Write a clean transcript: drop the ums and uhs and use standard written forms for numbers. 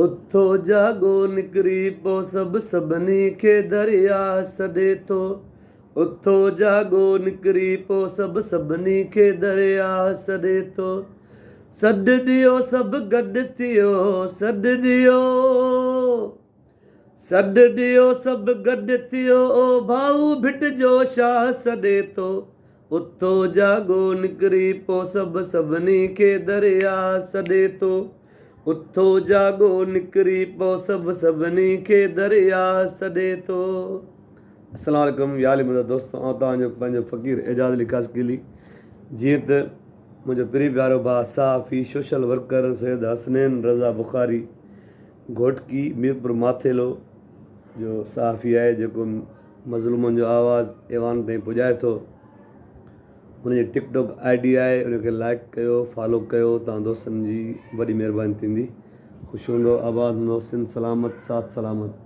اٿو جاڳو نڪري پئو سڀ سڀني کي درياهه سڏي ٿو. اٿو جاڳو نڪري پئو سڀ سڀني کي درياهه سڏي ٿو. سڏ ڏيو سڀ گڏ ٿيو سڏ ڏيو سڏ ڏيو سڀ گڏ ٿيو ڀائو ڀٽ جو شاهه سڏي ٿو. اٿو جاڳو نڪري پئو سڀ سڀني کي درياهه سڏي ٿو. اٿو جاڳو نڪري پئو سڀ سڀني کي درياهه سڏي ٿو. السلام عليڪم يا علي مدد دوستو آئون توهان جو پنهنجو فقير اعجاز علي خاصخيلي جيئن ته منهنجو پرين پيارو ڀاء صحافي سوشل ورڪر سيد حسنين رضا بخاري گهوٽڪي ميرپور ماٿيلو جو صحافي آهي جيڪو مظلومن جو آواز ايوان تائين پڄائي ٿو ان جي ٽڪ ٽاڪ I D آهي ان کي لائڪ ڪيو فالو ڪيو توهان دوستن جي وڏي مهرباني ٿيندي خوش هوندو آباد هوندو سنڌ سلامت ساٿ سلامت.